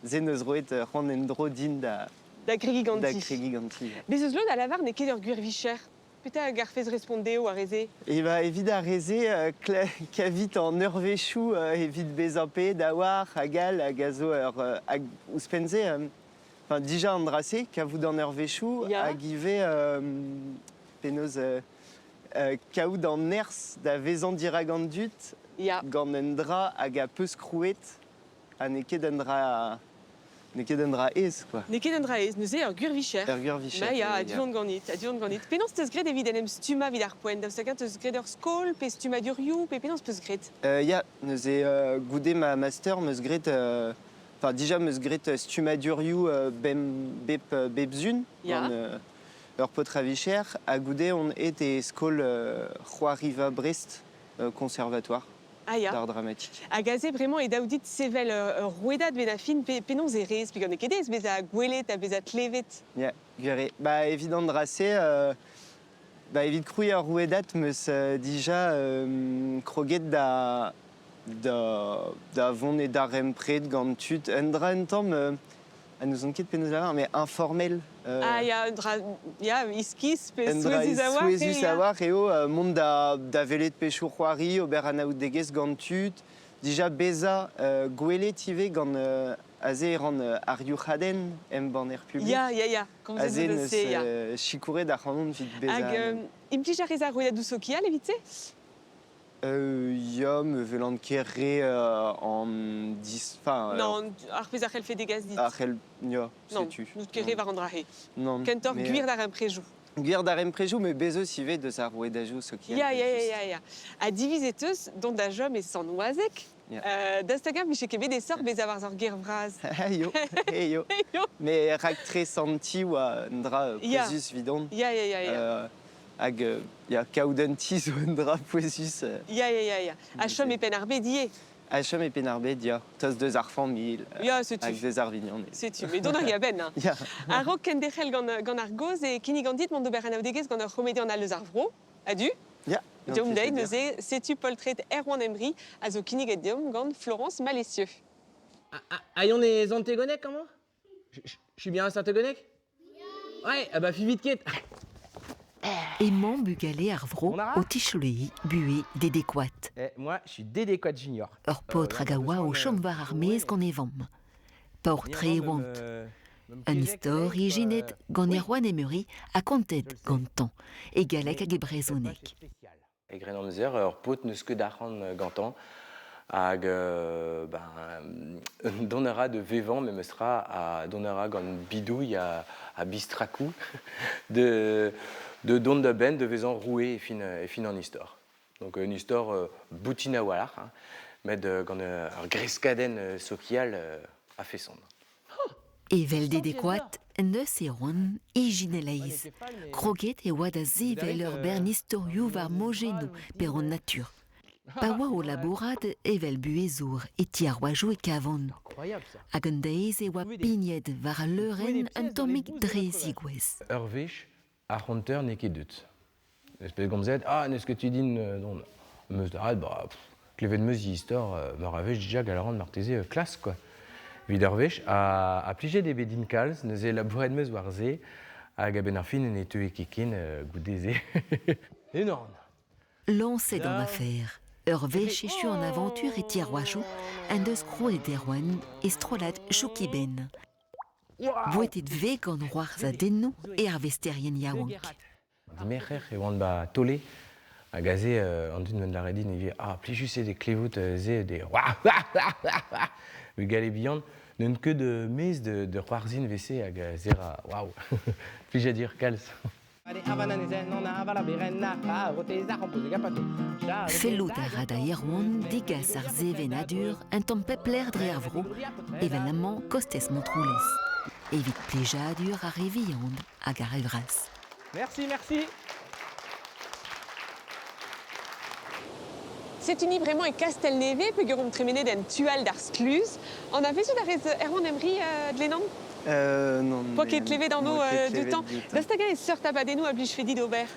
se 'neus roet c'hoant en-dro din da Da gregiñ ganti. Da kregiñ ganti. Bez eus lod a lavar n'eo ket ur gwir vicher. Petra a garfez respont dezho ar re-se? E ba evit ar re-se kavit an eurvezhioù evit bezañ paeet a-walc'h hag all hag a zo ur hag ouzhpenn-se enfin dija an dra-se kavout an eurvezhioù hag ivez penaos kaout an nerzh da vezañ dirak an dud gant un dra hag a peus krouet ha n'eo ket un dra n'eo ket un dra aes quoi. N'eo ket un dra aes, neuze ur gwir vicher. Ur gwir vicher. Ma ya, a-du on ganit, a-du on ganit. Penaos 'teus graet evit en em stummañ evit ar poent? Daoust hag-eñ 'teus graet ur skol pe stummadurioù pe penaos 'peus graet? Ya, neuze goude ma master 'm eus graet enfin dija 'm eus graet stummadurioù bem bep bep sun gant ur paotr a vicher ha goude on aet e skol c'hoariva Brest conservatoire. Ah ya. D'art dramatique. Hag aze bremañ e dav dit sevel ur rouedad benn ar fin pe penaos e rez peogwir n'eo ket aes bezañ gwelet ha bezañ klevet. Ya, gwir eo. Ba evit an dra-se, ba evit krouiñ ur rouedad 'm eus dija kroget da da da vont e darempred gant tud un dra un tamm ha n'ouzon ket penaos lavar, mais informel. Ah ya, un dra ya, iskis pe Un dra souezhus a-walc'h eo, souezhus ya. a-walc'h eo mont da, da welet pechoù c'hoari, ober anaoudegezh gant tud, dija bezañ gwelet ivez gant aze e ran ar youc'hadenn embanner publik. Ya, ya, ya, komzet Aze zo deus neus se, ya. sikouret ac'hanon evit bezañ... Hag implij a rez ar rouedadoù sokial evit se? Ya, me welan ket re an dis... Enfin, Non, ar pezh a c'hellfe degas dit. Ar c'hell... Ya, Non, setu. n'out ket re war an dra-se. Non. Kentoc'h mais, gwir darempredoù. Gwir darempredoù, met bez eus ivez deus ar rouedadoù sokial. Ya, ya, ya, ya, ya. Ha divizet eus dont da chom e Sant-Wazeg. Ya. Daoust hag-eñ 'vije ket bet aesoc'h bezañ war ur gêr vras? Yo, hey yo. Yo. Mais raktres an ti oa un dra pouezus 'vidon. Ya, ya, ya, ya. Hag ya, kaout un ti zo un dra pouezus. Ya, ya, ya, ya. Ha chom e Penn-ar-Bed ivez. Ha chom e Penn-ar-Bed, ya. Tost deus ar familh. Ya, setu. Hag deus ar vignoned. Setu, met dont a ri a-benn. Hein. Ya. A-raok kenderc'hel gant, gant ar gaoz e kinnigan dit mont d'ober anaoudegezh gant ur c'homedian all eus ar vro. Adu? Ya. Deomp dezhi neuze, setu poltred Erwan Embry a zo kinniget deomp gant Florence Malessieux. Ah, on est Antégonec, comment? Je suis bien à Saint-Thégonec? Ouais, ah bah vite ket. Emañ bugale ar vro o tichloiñ buhez Dédé Coat. Eh, moi, je suis Dédé Coat Junior. Ur paotr hag a oa o chom war ar maez gant e vamm. Paour-tre e oant. Un istor ijinet gant Erwan Emery ha kontet gantañ, e galleg hag e brezhoneg. E Grennamzer, ur paotr n'eus ket arc'hant gantañ hag ben, dont a ra de vevañ memes tra ha dont a ra gant bidouilh ha bistrakoù de, de dont da benn de vezañ roue e fin, e fin an istor. Donc un istor boutin a-walc'h, hein, met gant ur greskadenn sokial a-feson. Evel Dedekoad, neuz e oan ijinelaez. Kroget e oa da sevel ur bern istorioù war mojennoù pe an natur. Pa oa o labourat evel buhezour e ti ar oajoù e kavan. Hag un deiz e oa pignet war al leurenn un tammig dre zigouez. Ur wech, ar c'honter n'eo ket deut. Espèce gomzet, ah, n'eus ket tu din dont meus lâret, bah, pff, klevet 'meus istor meur a wech dija gall a ran marteze klask quoi. Evit ur wech, ha plijet eo bet din kalz, neuze labouret 'meus war se, hag a-benn ar fin ne teue ket ken goude-se. Énorme. Lañset an afer. Ur wech echu an avantur e ti ar Oajoù en deus krouet Erwan e strollad Choukibenn. Bouetet 'vez gant c'hoarzhadennoù e arvesterien yaouank. Dimerc'her e oan 'ba Tolé hag aze an dud 'meus lâret din ivez ah plijus eo de klevout se de bugale bihan n'eus ket maez de c'hoarzhin 'vez-se hag se ra waouh plijadur kalz. Fellout a ra da Erwan degas ar sevenadur un tamm pep lec'h dre ar vro, evel amañ kostez Montroulez, evit plijadur ar re vihan hag ar re vras. Merci, merci. Setu ni bremañ e Kastell-Nevez peogwir omp tremenet en tu all d'ar skluz. Anavezout a rez Erwan Emri, Glenan? Non. Poa ket klevet anv dioutañ. Daoust hag-eñ e seurt abadennoù a blijfe dit ober?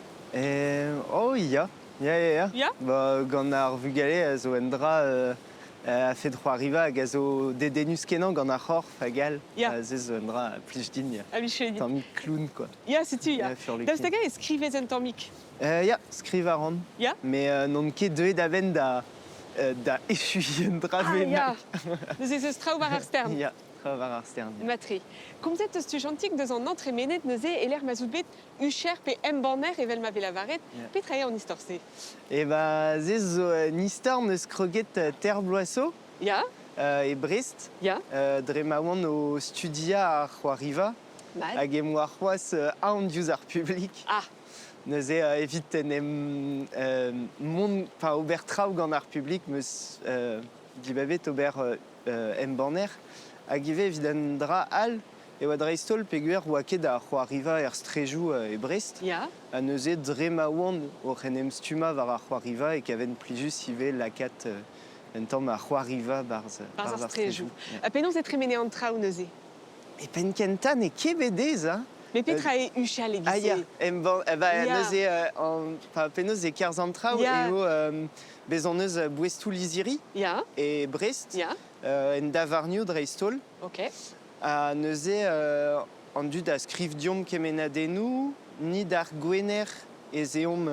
Oh ya, ya, ya, ya. Ya? Ba, gant ar vugale a zo un dra a-fed c'hoariva hag a zo dedennus-kenañ gant ar c'horf hag all. Ya. Se zo un dra a plij din, ya. A blijfe dit. Tammig clown, quoi. Ya, setu, ya. Ya, furlukin. Daoust hag-eñ e skrivez un tammig? Ya, skrivañ a ran. Ya? Mais n'on ket deuet a-benn da, da echuiñ un dra Ah, bennak. ya. Neuze ez eus traoù war ar stern. Ya, traoù war ar stern. ya. Mat-tre. Komzet eus tuchantik deus an entremenet neuze e-lec'h ma 'z out bet hucher pe embanner evel ma vez lavaret. Ya. Petra eo an istor-se? E ba, se zo un istor 'neus kroget ter bloaz zo Ya? e Brest. Ya? Dre ma oan o studiañ ar c'hoariva. Mat. Hag em boa c'hoazh aon diouzh ar publik. Ah! Neuze evit en em mont, enfin ober traoù gant ar publik, 'meus dibabet ober embanner. Hag ivez evit un dra all e oa dreist-holl peogwir oa ket ar c'hoariva er strejoù e Brest. Ya. Ha neuze dre ma oan oc'h en em stummañ war ar c'hoariva e kaven plijus ivez lakaat un tamm ar c'hoariva 'barzh Barzh ar ar strejoù. strejoù. Ha penaos e tremene an traoù neuze? E penn-kentañ n'eo ket bet aes, hein. Mais petra eo huchal e-giz-se? Ah ya, embann, eh ben, Ya. neuze, enfin, penaos e-kerzh an traoù Ya. eo bez' hon eus boestoù lizhiri Ya. e Brest, Ya. en davarnioù dreist-holl. Ok. Ha neuze an dud a skriv deomp kemennadennoù, ni d'ar Gwener ez eomp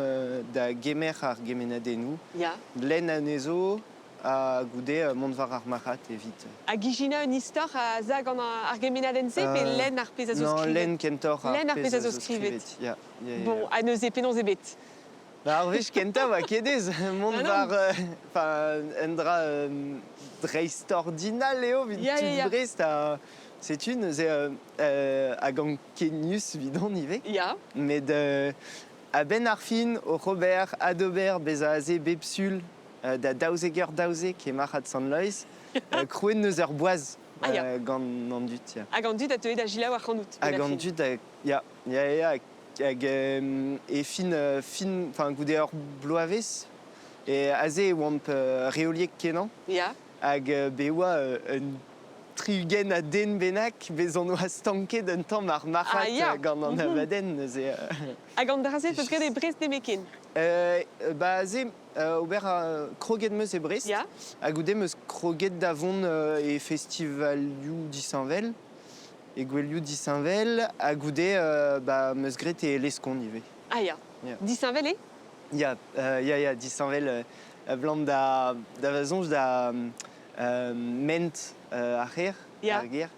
da gemer ar gemennadennoù, Ya. lenn anezho ha goude mont war ar marc'had evit... Hag ijinañ un istor a za gant ar gemennadenn-se pe lenn ar pezh a zo Non, skrivet? lenn kentoc'h ar Lenn ar pezh a zo skrivet. Ya, ya, ya. Bon, ha neuze penaos eo bet? Ba, ar wech kentañ oa ket aes mont Ah non. war enfin, un dra dreistordinal eo evit Ya, ya, tud ya. Brest ha setu neuze hag ankenius evidon ivez. Ya. Met a-benn ar fin oc'h ober adober bezañ aze bep sul da 12 eur 12 e marc'had Sant-Loeiz krouet 'neus ur boaz Ah, ya. gant an dud ya. Hag an dud a teue da selaou ac'hanout. Hag an dud a ya ya ya hag e fin fin enfin goude ur bloavezh e aze e oamp reoliek-kenañ. Ya. Hag bet oa un 60 a den bennak bez' hon oa stanket un tamm ar marc'had Ah, ya. gant an abadenn neuze. Hag an dra-se 'peus graet e Brest nemetken? Ba aze ober kroget 'meus e Brest. Ya. Ha goude 'meus kroget da vont e festivalioù disheñvel, e gouelioù disheñvel, ha goude ba 'meus graet e Leskon ivez. Ah ya. Ya. Disheñvel eo? Ya, ya, ya, disheñvel abalamour da, da va soñj da ment ar c'hêr, Ya. ar gêr.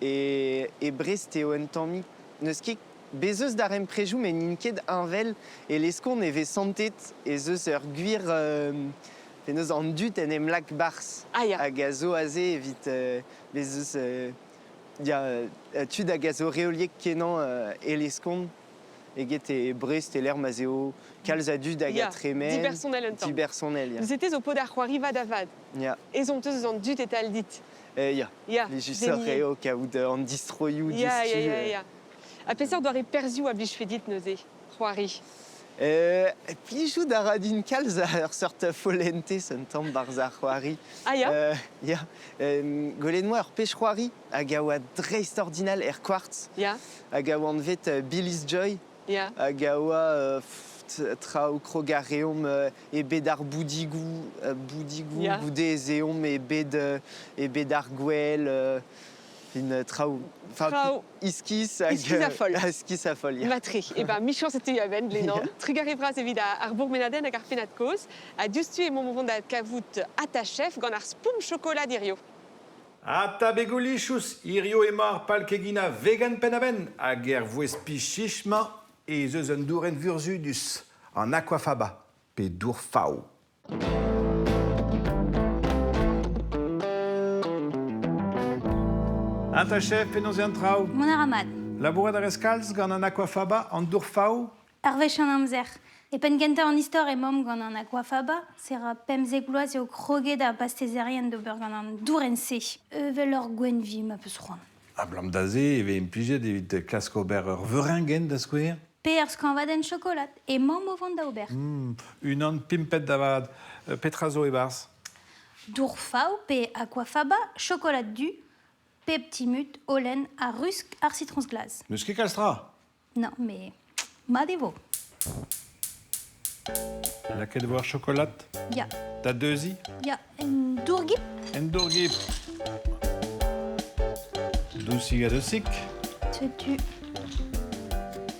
E, e Brest eo un tammig... N'eus ket bez eus darempredoù met n'int ket heñvel e Leskon e vez santet ez eus ur gwir penaos an dud en em lak 'barzh Ah ya. hag a zo aze evit bez eus ya, tud hag a zo reoliek-kenañ e Leskon eget e Brest e-lec'h ma'z eo kalz a dud hag Ya, a tremen. Dibersonel un tamm. Dibersonel, ya. Vous étiez au pot d'ar c'hoariva da vat. Ya. Ezhomm 'teus eus an dud e-tal dit. Ya. Ya. Plijusoc'h eo kaout an distroioù Ya, diouzhtu. ya, ya, ya. Ha peseurt doare perzhioù a blijfe dit neuze, c'hoari? Plijout a ra din kalz ur seurt follentez un tamm 'barzh ar c'hoari. Ah ya? Ya. Gwelet 'moa ur pezh c'hoari hag a oa dreistordinal er Quartz. Ya. Hag a oa anvet Billy's Joy. Ya. Hag a oa traoù krog a reomp e bed ar boudigoù, boudigoù Ya. goude ez eomp e bed, e bed ar gwel, fin traoù, enfin, Traoù. iskis hag Iskis ha foll. Iskis ha foll, ya. Mat-tre. Eh ben, michañs e teuy a-benn, Glenan. Ya. Trugarez bras evit ar bourmenadenn hag ar pennad-kaoz. Ha diouzhtu emaomp o vont da kavout Atachef gant ar spoum chokolad hirio. Ata begolichous, hirio emañ ar palkeginañ vegan penn-a-benn hag er voest pichich-mañ ez eus un dourenn vurzhudus, an aquafaba, pe dour fav. Ata chef, penaos eo an traoù? Mont a ra mat. Labourat a rez kalz gant an aquafaba, an dour-faou? Ar wech an amzer. E penn kentañ an istor emaomp gant an aquafaba, se ra 15 vloaz eo kroget ar bastezerien d'ober gant an dourenn-se. Evel ur gwenvi ma peus c'hoant. Ablam da se e vez implijet evit klask ober ur veurengenn da skouer? Pe ur skañvadenn chokolad, emaomp o vont da ober. Unan pimpet da vat. Petra zo e-barzh? Dour-fav pe aquafaba, chokolad du, pep timut, holen ha rusk ar sitroñs glas. N'eus ket kalz tra? Non, mais mat e vo. Lakaet e vo ar chokolad? Ya. Da deuziñ? Ya, en dour-gip. En dour-gip. Dousig ha dousik. Setu.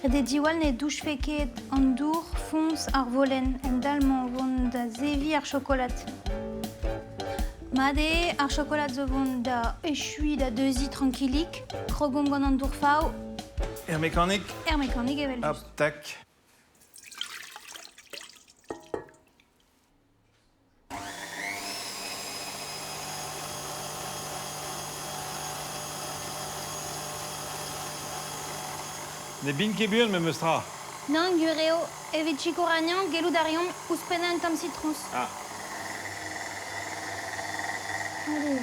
Ret eo diwall ne douchfe ket an dour foñs ar volenn en dal-mañ vont da zeviñ ar chokolad. Mat eo, ar chokolad zo vont da echuiñ da deuziñ trankilik. Krogomp gant an dour-fav. Er mekanik? Er mekanik evel-just. Hop, tak. Ne bin ket buan memes tra. Nann, gwir eo. Evit sikour anezhañ, gellout a reomp ouzhpennañ un tamm sitroñs. Ah.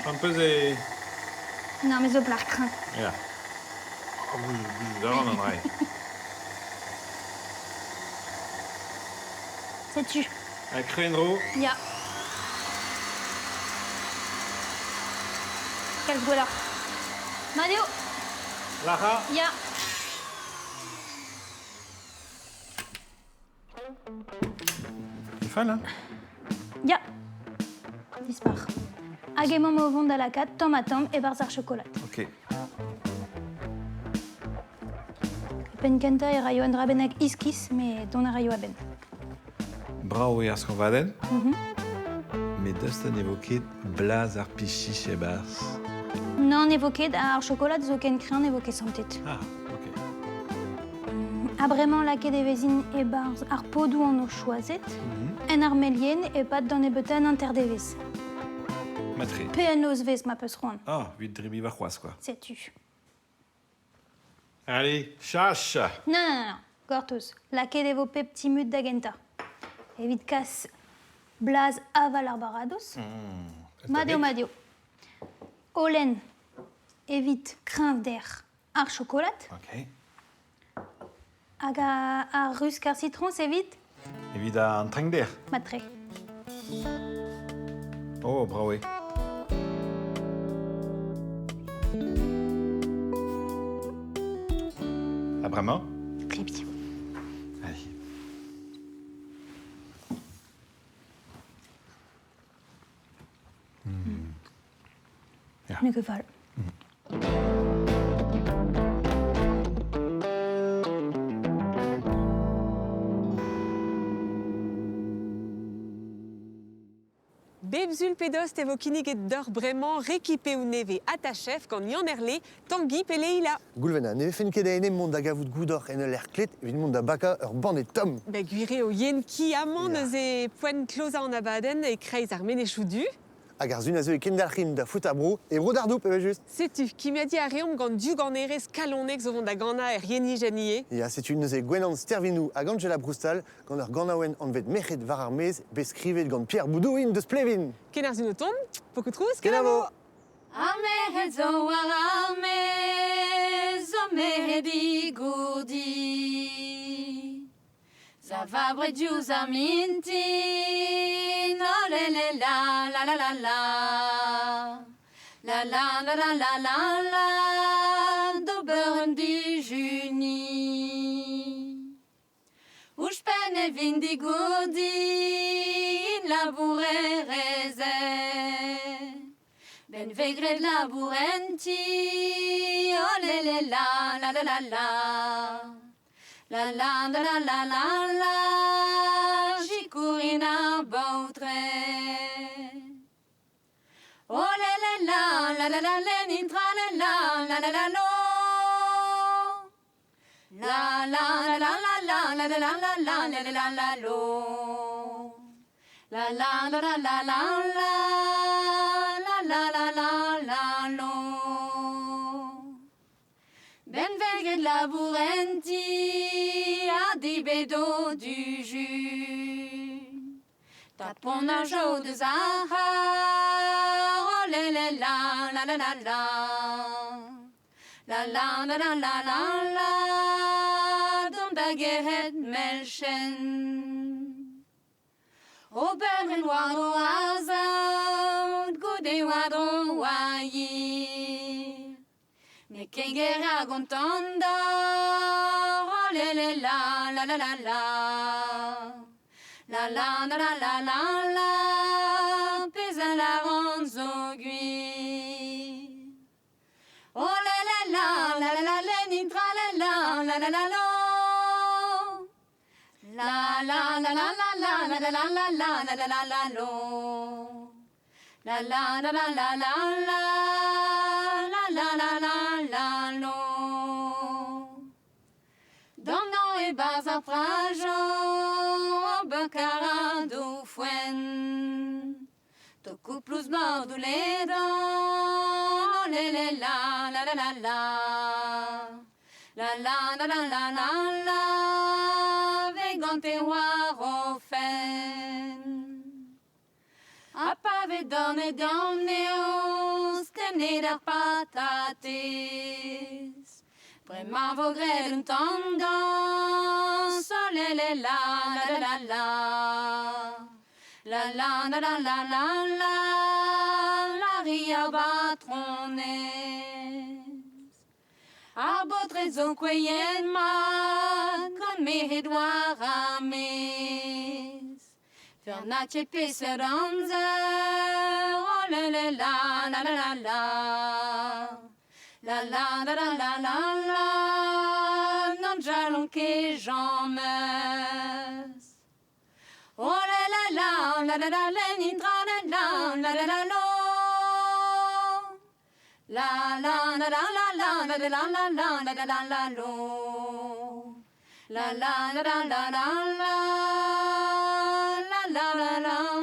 C'hoant 'peus e... Non, me zo plac'h kreñv. Ya. Oh, gouzout a ran an dra-se. Setu. Ha kreñv-dro? Ya. Kalz gwelloc'h. Mat eo. Lara? Ya. Fall, hein? Ya. Dispar. Hag emaomp o vont da lakaat tamm-ha-tamm e-barzh ar chokolad. Ok. Penn kentañ e raio un dra bennak iskis, met dont a raio a-benn. Brav eo ar skañvadenn, met daoust ha ne vo ket blaz ar pichich e-barzh? Nann, ne vo ket. Ar chokolad zo ken kreñv ne vo ket santet. Ah, ok. Ha bremañ lakaet e vezin e-barzh ar podoù an o choazet, en ar melien e-pad d'an nebeutañ un hanter-devezh. Matre. Pe un nozvezh ma peus c'hoant. Ah, evit drebiñ warc'hoazh, quoi. Setu. Allez, chach! Non, non, non, gortoz. Lakaet e vo pep timud da gentañ. Evit kas blaz aval ar baradoz. Mat eo, mat eo. Holen evit kreñvder ar chokolad. Ok. Hag ar rusk ar sitroñs evit? Evit an trenkder. Mat-tre. Oh, brav eo. Ha bremañ? Très bien. Allez. Ja. N'eo ket fall. Bep sul pe dost e vo kinniget deoc'h bremañ rekipeoù nevez Atachef gant Yann Herle, Tangi pe Leila. Goulven, ne vefen ket a-enep mont da gavout goudor en ul lec'h klet evit mont da bakañ ur banne tomm. Ben gwir eo yen ki amañ neuze poent klozañ an abadenn e-kreiz ar menezioù du. Hag ar sun a zeu e kendalc'himp da foutañ bro e bro d'ar doup evel-just. Setu, kimiadiñ a reomp gant div ganerez kalonek zo vont da ganañ er yenijenn ivez. Ya, setu neuze Gwenan Stervinou hag Angela Broustal gant ur ganaouenn anvet Merc'hed war ar maez bet skrivet gant Pierre Boudouin deus Plevin. Ken ar sun o tont, pokoù trouz, kenavo! Ar merc'hed zo war ar maez, zo merc'hed digourdi. Za va diouzh ar mintin, oh le le la la la la la. La la la la la la la, d'ober un dijuni. Ouzhpenn e vin digourdi, labourerezed. Ben vegret labour en ti, oh le le la la la la la. La la la la la la la, jikourin ar baotre. Oh la la la la la la la tra la la la la la lo. La la la la la la la la la la la la la la lo. La la la la la la la la la la la la lo. Ben velget ket labourenti ha dibedo du jus. Tapon ar jo deus ar c'har, oh le le la la la la la. La la la la la la la, dont da gerhet melchen. Ober en war o azaout, goude war o oaie. Ne ket ger a gontant d'or, oh le le la la la la la. La la la la la la la, pez a la ran zo gwir. Oh la la la la la la la ni tra la la la la la la. La la la la la la la la la la la la la la lo. La la la la la la la la la la la la lo. Dorno e barz ar prajo, ober do foen. To kouplous mordou ledan, oh le le la la la la la. La la la la la la la, ve gant e war o fen. A pa ve dornet gant eo, stennet ar patatez. Bremañ vo graet un tamm dañs, oh le le la la la la la. La la la la la la la, la ria batronez. Ar baotred zo koueien mat, gant merc'hed war ar maez. Fernatchet peseurt amzer, oh le le la la la la la. La la la la la la la, non jalon ket james. Oh la la la la la la la ni tra la la la la la lo. La la la la la la la la la la la la la la la lo. La la la la la la la la la la la.